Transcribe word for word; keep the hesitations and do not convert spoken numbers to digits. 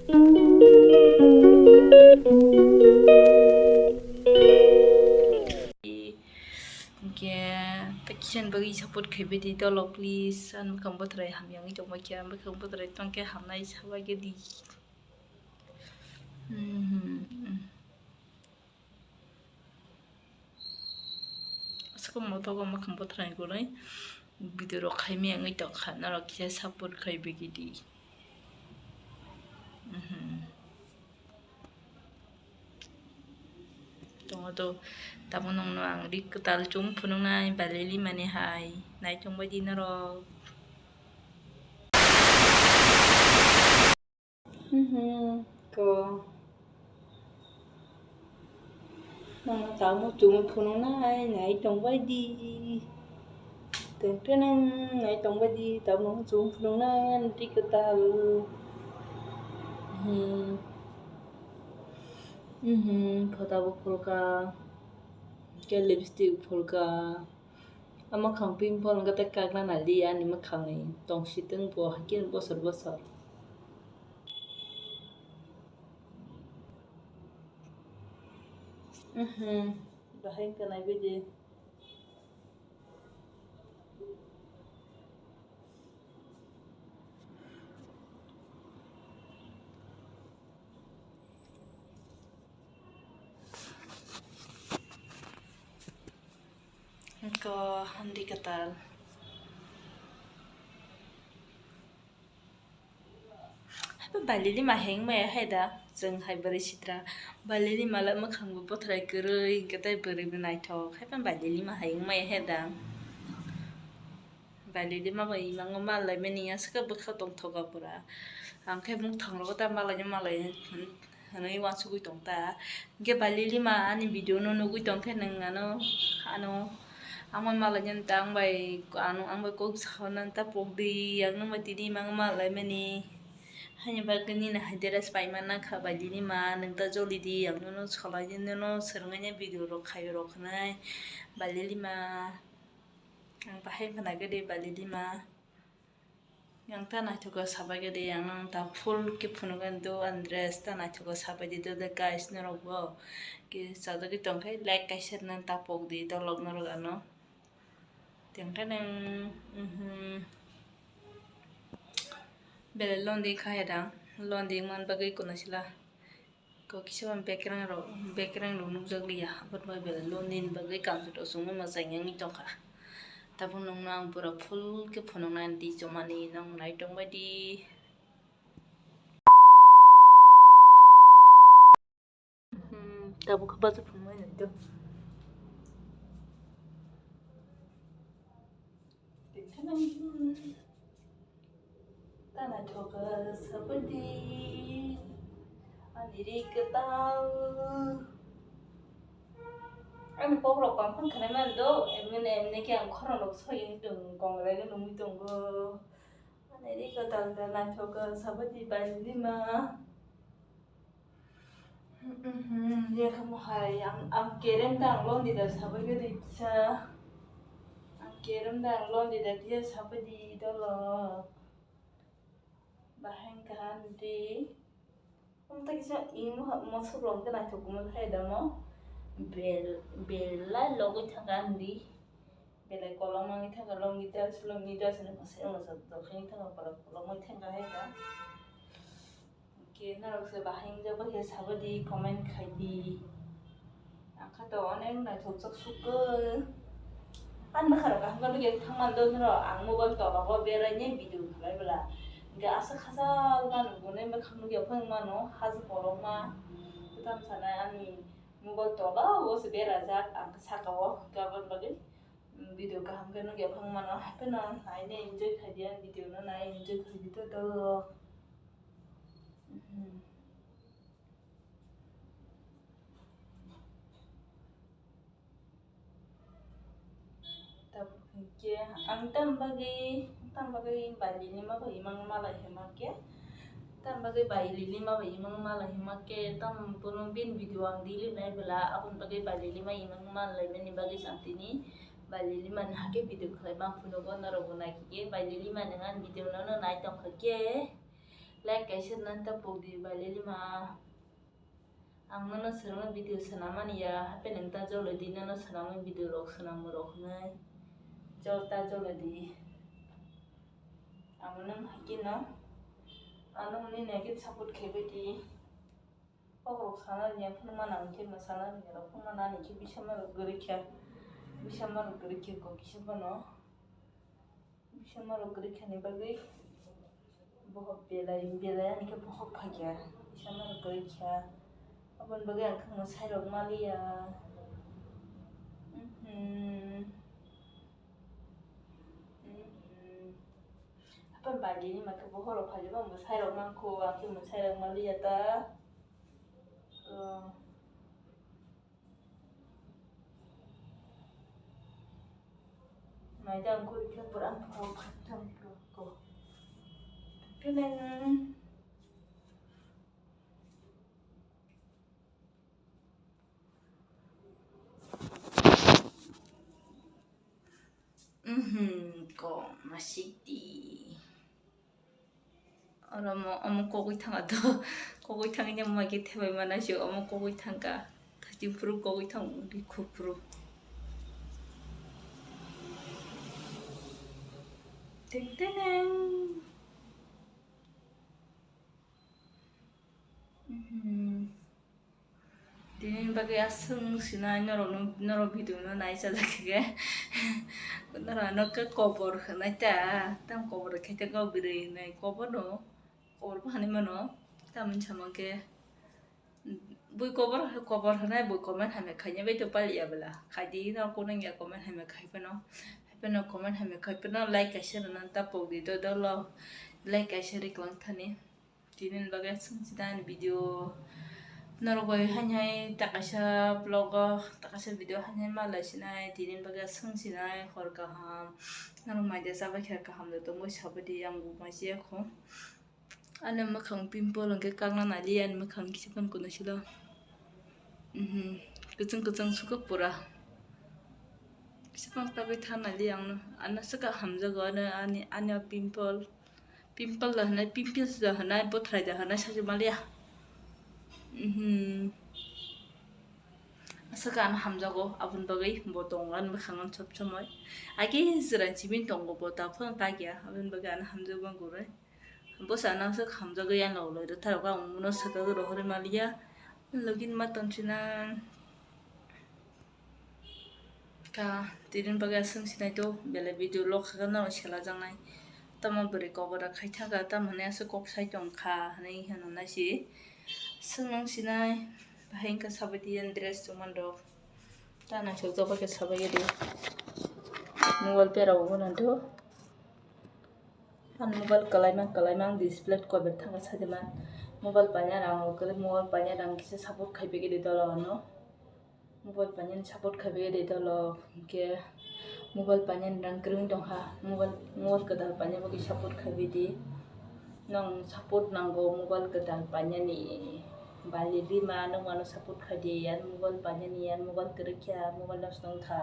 Hwnkhe, kisa ni bagwi support khaibai di dolo, please. Ani bwkhang bwthwrai hamya wngwi tongbai khe, ani bwkhang bwthwrai tongkhe hamnai sabai khe di. Hmm. Aswk motogo mwkhang bwthwrani gwnwi video rok khaimaya wngwi tongkha, norok kisa support khaibai khe di. Mhm. Tongo to, tabuk nwngno ang ri kwtal chum phunuknai Bali Limani hai, nai tongbai di norok. Mhm, ko. Nono tabuk chum phunuknai, nai tongbai di. Tengtenang, nai tongbai di, tabuk nono chum phunuknai, ani twi kwtal. Mhm. Mhm, photo bo phulka. Khe lipstick phulka. Ama khang pimple hwnkhe tei kakna nai di ani mwkhangni tong si tong bo, hakhe bosor bosor. Mhm, bahai wngkha naibaidi. Ko handi katal. Haiba Bali Lima heng maya hai da, chwng hai bwrwi sitra. Bali Lima le mwkhang bo bwthwrai kwrwi, hwnkhe tei bwrwi bo naithok. Haiba Bali Lima heng maya hai da. Bali Lima bai imango malaimani aswk bwkha tongthoka pura. Ang khe mungthang rogo ta malaino malai hwnwi uansugwi tong ta. Hwnkhe Bali Lima ani video no nugwi tong khe nwng ano, ano, ang bai malainani ta ang bai, ano, ang bai kok sawi nani ta pok di, ang nwng bai tini imango malaimani. Haini bagwi nini hai dress paimani kha Bali Lima, nwng ta joli di, ang nono salai di, nono swrwngnaini video rok khai rok hwnwi Bali Lima. Ang bahai khna gede Bali Lima. Yang ta naithogo sabai gede, yang nang ta full khe phunukgani do, ang dress ta naithogo sabai di do, de guys, norok bo khe chajagwi tongkhe like kaisa rwna ta pok di, dolok norok ano. Tengkhe nang, mhm. Belai londi kha ya dang, londi man bagwi kuna sila. Ko kisa background rok, background rok nukjak liya, aboni bagwi belai londi ni bagwi kanjuro chumui ma chengya wngwi tongkha. Tabuk nwngno ang pura full khe phunuknani di chumani, nwng nai tongbai di. Hmm, tabuk khe bachai phunuknai nai do. Tana thoka sapadi ani ri kwtal. Ani kok rok bang phang khanai man do, emne emne khe ang khorang rok soi wng tong, kongrai no nungwi tongo. Ani ri kwtal tana thoka sapadi Bali Lima. Yakamo hai ang, ang kerem da ang londi da sabai gede kisa. Ang kerem da ang londi da kisa sabai di dolo. Bahai wngkha di. Ang ta kisa imo ha, mosok rok khe naithok khe hai da mo. Bel, belai logwi thangkha ang di. Belai kolom wngwi thangkha, longi dress, longi dress ni mwsai mwsai dokhani thangkha, kolom wngwi thangkha hai da. Hwnkhe norok se bahai wngjak bai khe sabai di, comment khai di. Ang kha to onek naithokjak sukha. Ani bwkha rok kaham khe nukya thangmani do norok, ang mobile tola o berai ni video khlai bwla. Hwnkhe aswk hachal mano, bunai bwkhak nukya phang mano, haja kolokma. Kwtam sanai ani mobile tola o se berajak, ang khe saka o, hwnkhe aboni bagwi video kaham khe nukya phang mano. Hapheno nai nai enjoy khai di ani video no, nai enjoy khai di to dolo. Mhm. Tabuk hinkhe ang tam bagwi, tam bagwi Bali Lima bai imang malai hima khe, tam bagwi Bali Lima bai imang malai hima khe, tam bono bini video ang delete nai bwla, aboni bagwi Bali Lima imang malai mani bagwi ang tini Bali Lima ni hakhe video khlai ma phunugo, norok bo naikhe Bali Lima ni ang video no nai tongkha khe. Like kaisa nang ta pokdi bai lelima. Ang nono swrwngno video swnamani ya, hape nwng ta jolodi nono swnamwi video rok swnamwi rok hwnwi. Jol ta jolodi. Amo nwng hakhe no, ano nini hakhe support khaibai di. Kok rok sana rwya phano mana hwnkhe mwsana rwya rok phano mana ani khe bisama rok kwrwi kha. Bisama rok kwrwi kha kok kisa phano. Bisama rok kwrwi khani bagwi bohok belai, belai ani khe bohok phai kha. Bisama rok kwrwi kha. Aboni bagwi ang khe mwsai rok maliya. Mhm. Mhm. Hape bai di ni ma khe bohok rok phai kha, mwsai rok man kho, ang khe mwsai rok maliya ta. Oh. Mai dang kuri khe pura pura pura pura ko. Teneng. Mhm, ko masik di. Oro mo, omo kogwi thanga to, kogwi thangwi nang ma khe thebai mana se, omo kogwi thangka, thaching phuru kogwi thang di khuk phuru. Teng teneng. Mhm. Tini bagwi aswk sinai norok, norok video no nai chajak khe. Norok ano khe kobor hwnai ta, tam kobor khe ta kok bwrwi hwnai kobor no, kobor bo hwnwi mano, tamoni samung khe bui kobor, kobor hwnai bui comment hamya khaina bai to paliya bwla khaidi norok kunung ya comment hamya khai phano, hai phano comment hamya khai phano like kaisa rwna ta pokdi dodolo like kaisa riklang thani. Tini bagwi aswk sinai video norok bai haini hai takaisa vlog o takaisa video haini hai ma lai sinai, tini bagwi aswk sinai hor kaham norok mai de chabai kha kaham de tongwi sabai di, ang bo mai chaya kho. Ani mwkhang pimple hwnkhe kakna nai li ani mwkhang kisa phano kuno silo. Mhm. Kwchwng kwchwng sukha pura. Kisa phano tagwi tha nai li ang no. Ano swkha hamjago ano ani, ani o pimple. Pimple da hwnai, pimples da hwnai, bothrai da hwnai, sachi maliya. Mhm. Aswkha ano hamjago, aboni bagwi bo tongo ani mwkhango sob somoi. Agi jwra chibin tongo bo, ta phano ta kya, aboni bagwi ano hamjakma gurui. Bo sana aswk hamjagwi ano loi rwtharok, ang muno swkagwi rohorwi maliya. Login ma tonsina. Ka tini bagwi aswk sinai to, belai video log kha norok selajaknai. Tamo bwrwi kobor rok khai thangkha, tamo hwnwi aswk kok sai tongkha hwnwi hwnwi nai si. Swk nang sinai, bahai wngkha sabai di ani dress chumani rok. Ta naisok jokbai khe sabai di. Mobile pera bo nang to. Ang mobile kwlaima kwlaima ang display kobek thangkha sajaman. Mobile paina rang rok kwrwi, mobile paina rang kisa support khai pegedi dolo ano. Mobile painani support khai pegedi dolo, hwnkhe mobile painani rang kwrwi tongkha, mobile, mobile kwtal paina bagwi support khai pedi. Nang support nango mobile kwtal painani, bali bima nang mano support khai di, yan mobile painani, yan mobile kwrwi khe, mobile nosto wngkha.